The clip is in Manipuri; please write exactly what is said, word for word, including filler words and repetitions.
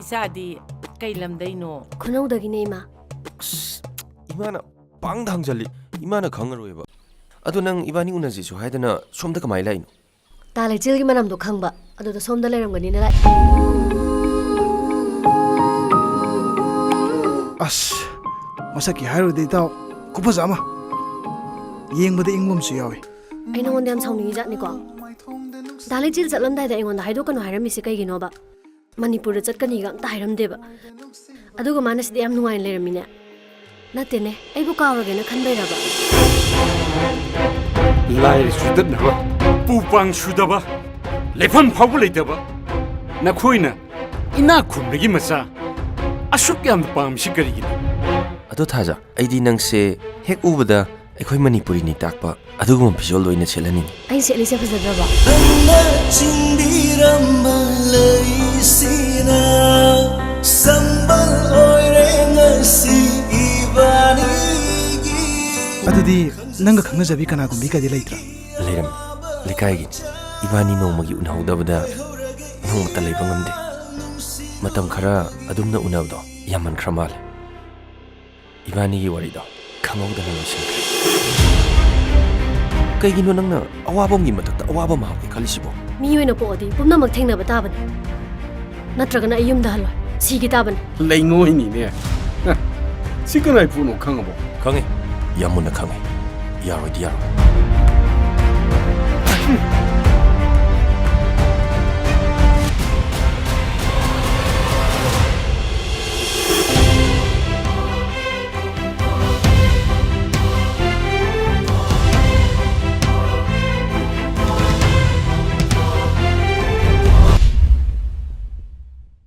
ꯏꯆꯥꯗꯤ ꯀꯩ ꯂꯝꯗꯩꯅꯣ? ꯈꯨꯅꯧꯗꯒꯤꯅꯦ, ꯏꯃꯥ꯫ ꯑꯁ, ꯏꯃꯥꯅ ꯄꯥꯡꯗ ꯍꯪꯖꯜꯂꯤ꯫ ꯏꯃꯥꯅ ꯈꯪꯉꯔꯣꯏꯕ꯫ ꯑꯗꯣ ꯅꯪ ꯏꯕꯥꯅꯤ ꯎꯅꯁꯤꯁꯨ ꯍꯥꯏꯗꯅ ꯁꯣꯝꯗ ꯀꯃꯥꯏ ꯂꯥꯛꯏꯅꯣ? ꯇꯥ ꯂꯩꯆꯤꯜꯒꯤ ꯃꯅꯝꯗꯣ ꯈꯪꯕ, ꯑꯗꯨꯗ ꯁꯣꯝꯗ ꯂꯩꯔꯝꯒꯅꯤꯅ ꯂꯥꯛꯑꯦ꯫ ꯑꯁ, ꯃꯁꯛꯀꯤ ꯍꯥꯏꯔꯨꯔꯗꯤ ꯏꯇꯥꯎ, ꯈꯨꯐꯖ ꯑꯃ꯫ ꯌꯦꯡꯕꯗ ꯏꯪꯕ ꯑꯃꯁꯨ ꯌꯥꯎꯏ꯫ ꯑꯩ ꯅꯉꯣꯟꯗ ꯌꯥꯝ ꯁꯥꯎꯅꯤꯡꯉꯤ ꯖꯥꯠꯅꯤꯀꯣ꯫ ꯇꯥ ꯂꯩꯆꯤꯜ ꯆꯠꯂꯝꯗꯥꯏꯗ ꯑꯩꯉꯣꯟꯗ ꯍꯥꯏꯗꯣꯛꯀꯅꯨ ꯍꯥꯏꯔꯝꯃꯤꯁꯦ ꯀꯩꯒꯤꯅꯣꯕ? ꯃꯅꯤꯄꯨꯔꯗ ꯆꯠꯀꯅꯤꯒ ꯑꯝꯇ ꯍꯥꯏꯔꯝꯗꯦꯕ꯫ ꯑꯗꯨꯒ ꯃꯥꯅ ꯁꯤꯗ ꯌꯥꯝ ꯅꯨꯡꯉꯥꯏꯅ ꯂꯩꯔꯝꯃꯤꯅꯦ꯫ ꯅꯠꯇꯦꯅꯦ, ꯑꯩꯕꯨ ꯀꯥꯎꯔꯒꯦꯅ ꯈꯟꯕꯩꯔꯕ? ꯂꯥꯏꯔ ꯆꯨꯗꯠꯅꯕ, ꯄꯨ ꯄꯥꯡ ꯁꯨꯗꯕ, ꯂꯩꯐꯝ ꯐꯥꯎꯕ ꯂꯩꯇꯕ ꯅꯈꯣꯏꯅ ꯏꯅꯥꯛ ꯈꯨꯟꯕꯒꯤ ꯃꯆꯥ ꯑꯁꯨꯛ ꯌꯥꯝꯅ ꯄꯥꯝꯃꯤꯁꯤ ꯀꯔꯤꯒꯤꯅꯣ? ꯑꯗꯣ ꯊꯥꯖ, ꯑꯩꯗꯤ ꯅꯪꯁꯦ ꯍꯦꯛ ꯎꯕꯗ ꯑꯩꯈꯣꯏ ꯃꯅꯤꯄꯨꯔꯤꯅꯤ ꯇꯥꯛꯄ ꯑꯗꯨꯒꯨꯝꯕ ꯐꯤꯖꯣꯜꯗꯣ ꯑꯣꯏꯅ ꯁꯦꯠꯍꯟꯅꯤꯡꯉꯤ꯫ ꯑꯩꯅ ꯁꯦꯠꯂꯤꯁꯦ ꯐꯖꯗ꯭ꯔꯕ? ꯅꯪꯅ ꯆꯤꯡꯕꯤꯔꯝꯕ ꯂꯩꯁꯤꯅ ꯁꯝꯕꯜ ꯑꯣꯏꯔꯦ ꯉꯁꯤ ꯏꯕꯥꯅꯤꯒꯤ꯫ ꯑꯗꯨꯗꯤ ꯅꯪꯒ ꯈꯪꯅꯖꯕꯤ ꯀꯅꯥꯒꯨꯝꯕꯤꯒꯗꯤ ꯂꯩꯇ꯭ꯔꯥ? ꯂꯩꯔꯝꯃꯤ, ꯂꯩꯀꯥꯏꯒꯤꯅꯤ꯫ ꯏꯕꯥꯅꯤ ꯅꯣꯡꯃꯒꯤ ꯎꯅꯍꯧꯗꯕꯗ ꯅꯣꯡꯃꯇ ꯂꯩꯕ ꯉꯝꯗꯦ꯫ ꯃꯇꯝ ꯈꯔ ꯑꯗꯨꯝꯅ ꯎꯅꯕꯗꯣ ꯌꯥꯝꯃꯟꯈ꯭ꯔ ꯃꯥꯜꯂꯦ꯫ ꯏꯕꯥꯅꯤꯒꯤ ꯋꯥꯔꯤꯗꯣ ꯈꯪꯍꯧꯗꯅ ꯂꯣꯏꯁꯤꯟꯈ꯭ꯔꯦ꯫ ꯀꯩꯒꯤꯅꯣ ꯅꯪꯅ ꯑꯋꯥꯕ ꯑꯃꯒꯤ ꯃꯊꯛꯇ ꯑꯋꯥꯕ ꯑꯃ ꯍꯥꯞꯀꯦ ꯈꯜꯂꯤꯁꯤꯕꯣ? ꯃꯤ ꯑꯣꯏꯅ ꯄꯣꯛꯑꯗꯤ ꯄꯨꯝꯅꯃꯛ ꯊꯦꯡꯅꯕ ꯇꯥꯕꯅꯤ꯫ ꯅꯠꯇ꯭ꯔꯒꯅ ꯑꯩ ꯌꯨꯝꯗ ꯍꯜꯂꯣꯏ, ꯁꯤꯒꯤ ꯇꯥꯕꯅꯤ꯫ ꯂꯩꯉꯣꯏꯅꯤꯅꯦ꯫ ꯁꯤ ꯀꯅꯥꯏ ꯄꯣꯠꯅꯣ ꯈꯪꯉꯕꯣ? ꯈꯪꯉꯦ, ꯌꯥꯝ ꯃꯨꯟꯅ ꯈꯪꯉꯦ꯫ ꯌꯥꯔꯣꯏꯗꯤ ꯌꯥꯔꯣꯏ꯫